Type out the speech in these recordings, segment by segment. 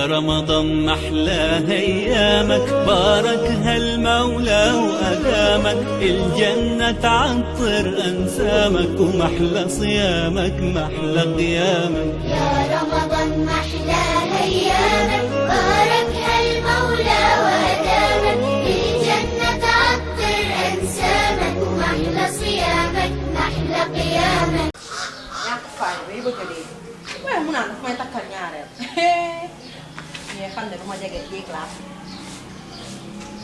رمضان محلى ايامك باركها المولى وادامك الجنة تعطر انسامك ومحلى صيامك محلى قيامك يا رمضان محلى ايامك باركها المولى وادامك الجنة تعطر انسامك ومحلى صيامك محلى قيامك bay bëgg a dee waaye mu naan daf may takkal ñaareel ñee xam ne du ma jege jéeg laa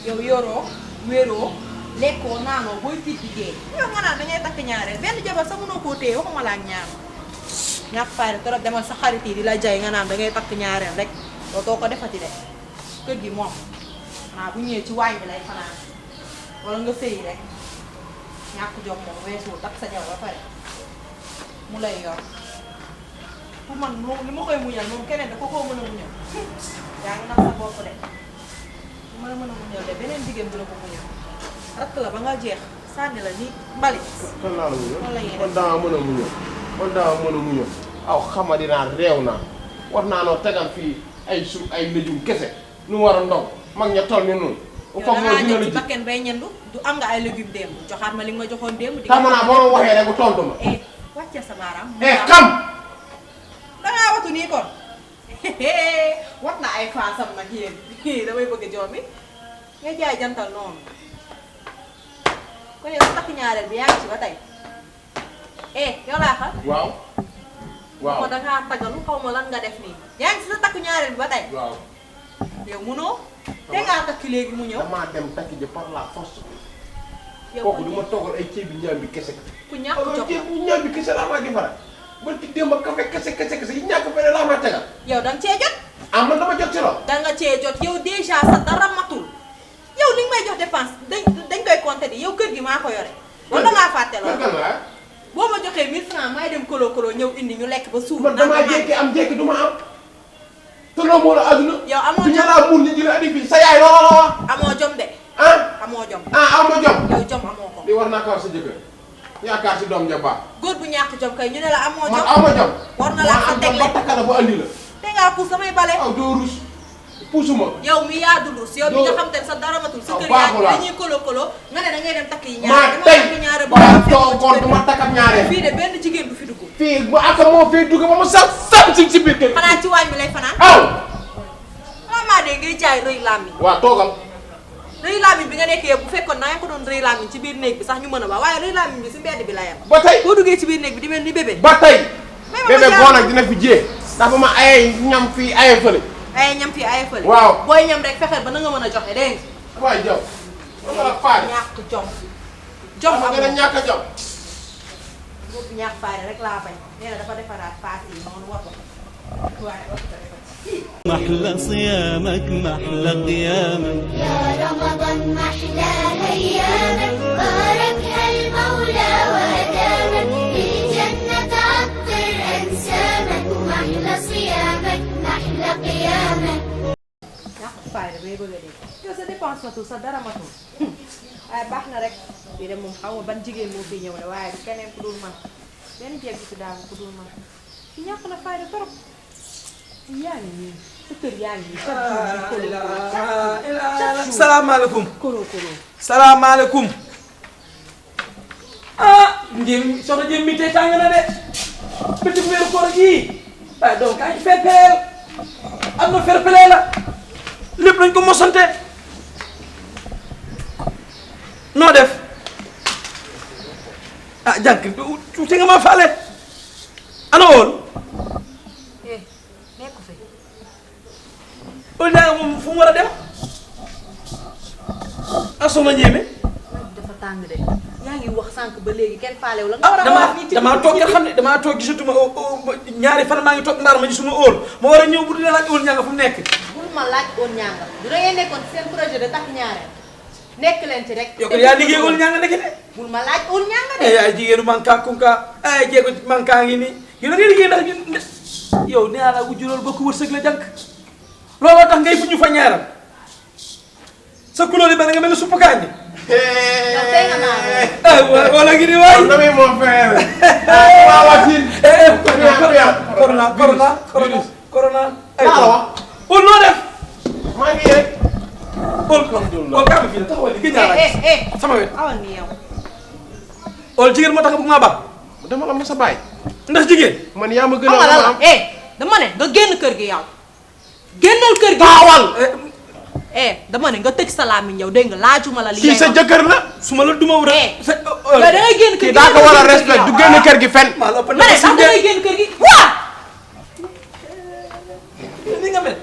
yow yoroo wéeroo lekkoo naanoo booy tiit di dee yow nga naan dangay takk ñaareel benn jabar sax mënoo koo téye waxuma la ak ñaar ñàkk fayda trop demal sa xarit yi di la jay nga naan dangay takk ñaareel rek doo ko defati de kër gi moom xanaa bu ñëwee ci waañ bi lay fanaan wala nga sëyi rek ñàkk jom moom weesuwul takk sa jabar ba pare mu lay yor pour man moom li ma koy muñal moom keneen da ko koo mën a muñal yaa ngi nax sa bopp de lu ma la mën a muñal de beneen jigéen bu la ko muñal rakk la ba nga jeex sànni la ni mbalit. kon naa la muñal kon daa mën a muñal kon daa mën a muñal aw xamadi naa réew naa war naa noo tegal fii ay léjum kese nu war a ndaw mag ña toll ni noonu. yow dangaa ñëw ci bakken bay ñendu du am nga ay légumes démb joxaat ma li nga ma joxoon démb. di xam naa boo ma waxee rek bu tontu ma. wàcce sa baaraam. xam. dangaa watu nii kon wat na ay faasam nag yéen damay bëgg a joomi nga jaay jantal noonu kon yow takk ñaareel bi yaa ngi ci ba tey yow laa xam. waaw. waaw ko dangaa tagalu xaw ma lan nga def nii yaa ngi ci sa takk ñaareel bi ba tey. waaw. yow munoo te ngaa takk léegi mu ñëw. damaa dem takk ji par la force. yow kooku du ma toggal ay ceebi ñaam bi kese. ku ñàkk jom ceebi ñaam bi kese laa maa defaral man ci démb kafe kese yi ñàkk fene laa maa tegal. yow danga cee jot. man dama jot ci loolu. danga cee jot yow déjà sa dara matul yow li nga may jox dépense dañ koy compter di yow kër gi maa ko yore. wala ngaa fàtte loolu boo ma joxee 1000 francs may dem kolo ñëw indi ñu lekk ba suur. man damaa jékki am jékki du ma am. te loolu moo la àdduna. yow amoo jom du ñu laa mun nit ñi la andi fii sa yaay looloo la wax. amoo jom de. amoo jom. amoo jom. yow jom amoo ko. li war naa ko war sa jëkkër yaakaar si doom ja baax. góor bu ñàkk jom kay ñu ne la amoo jom. man amoo jom. war na laa fa teg ba takkala bu andi la. te ngaa puus samay bale. aw doo rus puusuma. yow mi yaa dul rus yow mi nga xam te ne sa dara matul. sa kër yaa ngi dañuy kolo nga ne da ngay dem takk yi ñaar. maa tey waaw toog du ma takk ak ñaareel. fii de benn jigéen du fi dugg. fii bu ak moo fii dugg ba mu sax si biir kër. xanaa ci waañ bi lay fanaan. maa de ngay jaay rëy làmmiñ. waaw toogal. rëy làmmiñ bi nga nekkee bu fekkoon na nga ko doon rëy làmmiñ ci biir néeg bi sax ñu mën a ba waaye rëy làmmiñ bi si mbedd bi la yem. ba tey boo duggee ci biir néeg bi di mel ni bébé. ba tey bébé boo nag dina fi jiyee. ndax ba ma ayee ñam fii ayee fële. ayee ñam fii ayee fële. waaw booy ñam rek fexeel ba na nga mën a joxe dégg nga. waay Jaw. man la faale ñàkk jom. jom amul gën a ñàkk a jom. boobu ñàkk faale rek laa bañ nee na dafa defaraat paas yi noonu war ko waaye war ko محلى صيامك محلى قيامك يا رمضان محلى ايامك باركها المولى وادامك الجنة تعطر انسامك ومحلى صيامك محلى قيامك. ñàkk faale bay bëgg a dee yow sa dépense matul sa dara matul waaye baax na rek bii de moom xaw ma ban jigéen moo fi ñëw de waaye du keneen ku dul man benn jeeg bi fi daal ku dul man ci ñàkk na faale trop yaa ngi nii sa kër yaa ngi nii salaamaaleykum. koro salaamaaleykum. njëm soxna Jëm mi tey tàng na de bëccëg weeru koor gii waaye donc kañ feppeel am na ferpelee la lépp lañ ko mosante noo def jànk tuuti nga ma faale ana woon nekku fi loolu daa moom fu mu war a dem soxna Njéeme dafa tàng de yaa ngi wax sànq ba léegi kenn faalewu la nga war a wax nii ci damaa toog nga xam ne damaa toog gisatuma ñaari fan maa ngi toog mbaar ma gisuma óol ma war a ñëw bu dina laaj óol ñaa nga fu mu nekk bul ma laaj óol ñanga du da ngeen nekkoon seen projet de takk ñaareel nekk leen ci rek yow ko yaa liggéey óol ñaa nga nekk de bul ma laaj óol ñanga de ay jigéenu manka kunka ay jéego manka ngi nii yow da ngay liggéey ndax yow nee naa la wujju loolu bokk wërsëg la jànk looloo tax ngay fu ñu fa ñaaral sa couleur yi ba nga mel ne suppu kànja yow tey nga naa wala ngi ni waay damay mon frère. waaw waaw corona ay ol kaa ma fii la taxawal li gën sama wet awal ni yow ol jigéen moo tax bëgg maa ba dama la ma sa baay ndax jigéen man yaa ma gën awal a la am dama ne nga génn kër gi yow génnal kër gi taawal dama ne nga tëj sa làmmiñ yow dégg nga laajuma la li kii sa jëkkër la su ma la duma war a yow da ngay génn kër kii gi daa ko war a respect du génn kër gi fen maa la ëpp ma ne sax da ngay génn kër gi waa ni nga mel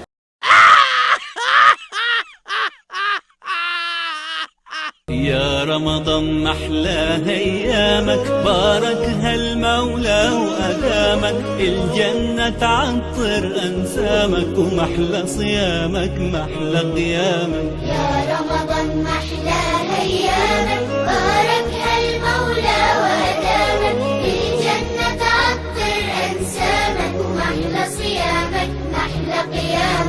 يا رمضان محلى ايامك باركها المولى وادامك الجنة تعطر انسامك ومحلى صيامك محلى قيامك يا رمضان محلى أيامك باركها المولى وأدامك الجنة تعطر أنسامك ومحلى صيامك محلى قيامك